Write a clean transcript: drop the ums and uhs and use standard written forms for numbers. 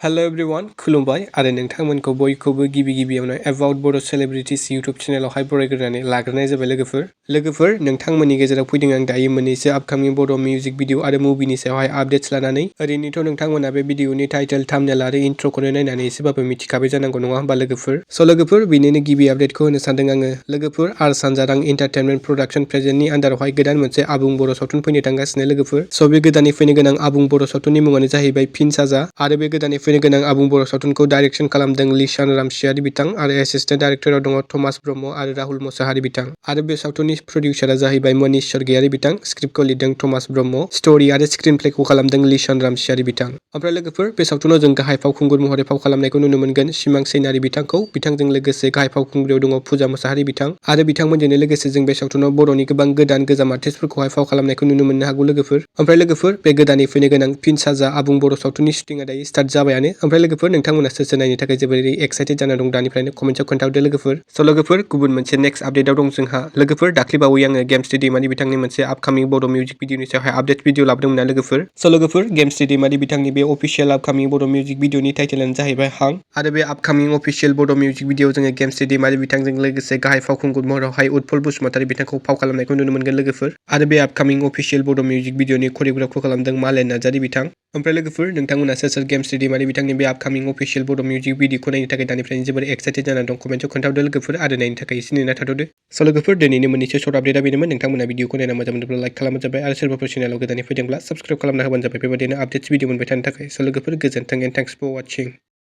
Hello everyone, खुलुमबाय आरो नोंथांमोनखौ बयखौबो गिबियावनो About Bodo Celebrities YouTube चेनेलावहाय बरायग्रोनानै लाग्रोनाय जाबाय लोगोफोर नोंथांमोननि गेजेराव फैदों आं दायो मोननैसो आपकामिं बड' मिउजिक भिडिअ आरो मुभिनि सायावहाय आपडेट्स लानानै ओरैनोथ' नोंथांमोना बे भिडिअनि टाइटेल थाम्बनेल आरो इन्ट्र'खौनो नायनानै एसेबाबो मिथिखाबाय जानांगौ नङा होमबा लोगोफोर बेनिनो गिबि आपडेटखौ होनो सानदों आङो लोगोफोर आर सानजारां एन्टारटेनमेन्ट प्रडाक्शन प्रेजेन्टनि आन्दारावहाय गोदान मोनसे आबुं बर' सावथुन फैनो थांगासिनो लोगोफोर स' बे गोदानै फैनो गोनां आबुं बर' सावथुननि मुङानो जाहैबाय फिन साजा आरो बे गोदानै फैनो गोनां आबुं बर' सावथुनखौ डाइरेक्सन खालामदों लिसान रामसियारि बिथां आरो एसिस्टेन्ट डाइरेक्टराव दङ थमास ब्रह्म आरो राहुल मोसाहारि बिथां आरो बे सावथुननि प्रडिउसारा जाहैबाय मनीष सरगयारि बिथां स्क्रिप्टखौ लिरदों थमास ब्रह्म स्ट'रि आरो स्क्रिन प्लेखौ खालामदों लिसान रामसियारि बिथां ओमफ्राय लोगोफोर बे सावथुनाव जों गाहाय फावखुंगुर महरै फाव खालामनायखौ नुनो मोनगोन सिमां सैनारि बिथांखौ बिथांजों लोगोसे गाहाय फावखुंग्रियाव दङ फुजा मोसाहारि बिथां आरो बिथांमोनजोंनो लोगोसे जों बे सावथुनाव बर'नि गोबां गोजाम आर्टिस्टफोरखौहाय फाव खालामनायखौ नुनो मोननो हागौ लोगोफोर ओमफ्राय लोगोफोर बे गोदानै फैनो गोनां फिन साजा आबुं बर' सावथुननि शुटिंआ दायो स्टार्ट जाबायानो ओमफ्राय लोगोफोर नोंथांमोना सोर नायनो थाखाय जोबोरै एक्साइटेड जाना दं दानिफ्रायनो कमेन्टआव खोन्थाहरदो लोगोफोर स' लोगोफोर गुबुन मोनसे नेक्स्ट आपडेटआव दं जोंहा लोगोफोर दाख्लैबावै आङो गेमस्रि दैमारि बिथांनि मोनसे आपकामिं बड' मिउजिक भिडिअनि सायावहाय आपडेट भिडिअ लाबोदोंमोन लोगोफोर स' लोगोफोर गेमस्रि दैमारि बिथांनि बे अफिसियेल आपकामिं बड' मिउजिक भिडिअनि टाइटेलानो जाहैबाय हां आरो बे आपकामिं अफिसियेल बड' मिउजिक भिडिअ जोङो गेमस्रि दैमारि बिथांजों लोगोसे गाहाय फावखुंगुर महरावहाय उत्पल बसुमतारी बिथांखौ फाव खालामनायखौ नुनो मोनगोन लोगोफोर आरो बे आपकामिं अफिसियेल बड' मिउजिक भिडिअनि करिय'ग्राफखौ खालामदों मालेन नार्जारी बिथां ओमफ्राय लोगोफोर नोंथांमोना सोर गेमस्रि दैमारि बिथांनि बे आपकामिं अफिसियेल बड' मिउजिक भिडिअखौ नायनो थाखाय दानिफ्रायनो जोबोर एक्साइटेड जाना दं कमेन्टआव खोन्थाहरदो लोगोफोर आरो नायनो थाखाय एसे नेना थाथ'दो स' लोगोफोर दिनैनि मोननैसो सर्ट आपडेटआ बेनोमोन नोंथांमोना भिडिअखौ नायना मोजां मोनोब्ला लाइक खालामबानो जाबाय आरो सोरबाफोर चेनेलाव गोदानै फैदोंब्ला साबस्क्राइब खालामना होबानो जाबाय बेबायदिनो आपडेट्स भिडिअ मोनबाय थानो थाखाय स' लोगोफोर गोजोन्थों एन्ड थेंक्स फर वाचिं